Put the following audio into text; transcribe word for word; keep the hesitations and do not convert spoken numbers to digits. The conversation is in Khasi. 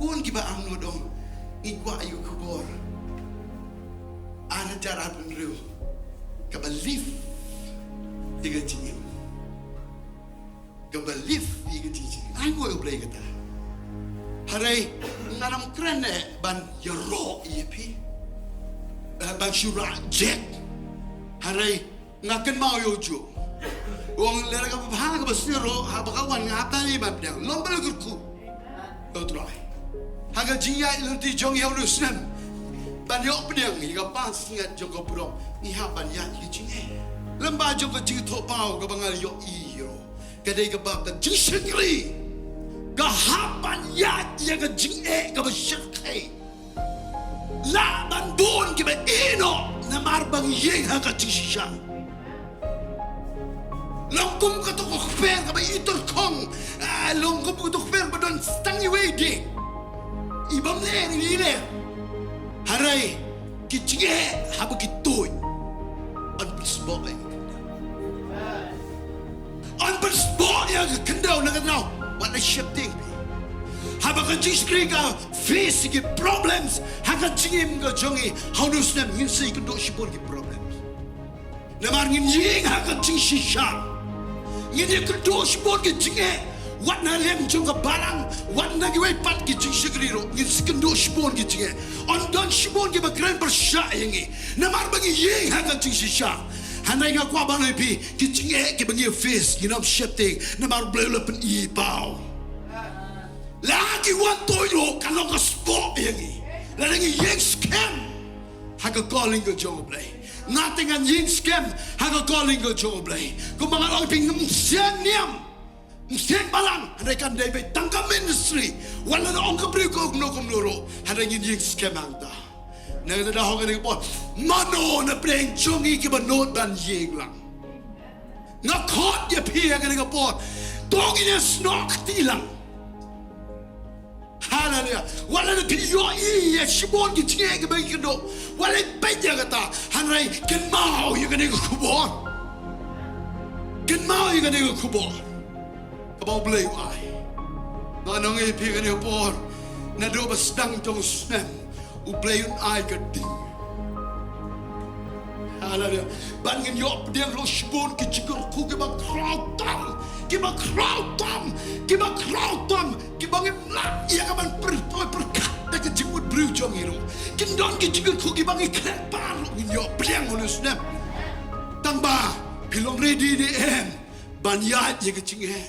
Bun kiba ong, ngi kwah ïa ka khubor ar hajar arphew hynriew kaba lift ïa ka jingim, kaba lift ïa ka jingim. Ai nguh ïa U Blei kata. Hynrei ngan ym kren eh ban ïaroh ïa phi, eh, ban shu rah jek. Hynrei nga kynmaw ïa u juh. U ong lada kaba bha kaba sniew ruh, haba ka wan nga hap ban ïa ban pdiang. Long ba la kyrkhu ïa U Trai. Ha ka jingïaid lynti jong ngi ha une u snem, ban ïoh pdiang ïa ka pansngiat jong ka burom, ngi hap ban ïaid ïa ka jingeh. Lem bad jong ka jingthoh paw kaba nga la ïohi ruh, ka dei kaba ka jingshakri ka hap ban ïaid ïa ka jingeh kaba shyrkhei. Lah ban bun kiba ïeh noh namar ba ngi ïeng ha ka jingshisha. Long kum kato ka kper kaba ityrkhong, ah, long kum kato ka kper ba don tang iwei de. I bym ler, i ler. Hynrei ki jingeh haba ki tuid, yn pynsboh ïa ka khyndew. Yn pynsboh ïa ka khyndew. Na ka daw wat la sheptieng phi. Haba ka jingshakri ka face ki problems ha ka jingim ka jong ngi ha une u snem, ngin sa ïakynduh shibun ki problems. Namar ngin ïeng ha ka jingshisha. Ngin ïakynduh shibun ki jingeh, wat na liang jong ka balang, wat na kiwei pat ki jingshakri ruh, ngin sa ïakynduh shibun ki jingeh. Yn don shibun kiba kren pyrshah ïa ngi namar ba ngi ïeng ha ka jingshisha. Hynrei nga kwah ban ong ïa phi, ki jingeh kiba ngi face, ngin ym sheptieng namar U Blei u la pyni paw. La ki wan tuid ruh, kan long ka sboh ïa ngi lada ngi ïeng skhem ha ka calling ka jong U Blei. Nga te ngan ïeng skhem ha ka calling ka jong U Blei. Kumba nga la ong ïa phi, ngam sngewniam, ngam sngewbalang, hynrei kan dei beit tang ka ministry. Wat la da ong ka briew kumno kumno ruh, hynrei ngin ïeng skhem hangta. Na kata ka daw ha kane ka por, mano na pdeng jong ngi kiba nud ban ïeng lang? Nga khot ïa phi ha kane ka por, to ngin ïasnoh kti lang. Haleluya. Wat la phi ïohi ïa shibun ki jingeh kiba ngi ïakynduh, wat la peit ïa kata, hynrei kynmaw ïa kane ka khubor. Kynmaw ïa kane ka khubor kaba U Blei u ai. Nga ong ïa phi ha kane ka por, naduh ba sdang jong u snem, U Blei un ai ka ding. Haleluya. Bad ngin ïoh pdiang ruh shibun ki jingkyrkhu kiba khraw tam, kiba khraw tam, kiba khraw tam, kiba ngim lah ïa ka ban pyrtoi pyrkhat da ka jingmut briew jong ngi ruh. Kin don ki jingkyrkhu kiba ngi khleh pan ruh, ngin ïoh pdiang ha une u snem. Tang ba phi long ready ne em ban ïaid ïa ka jingeh?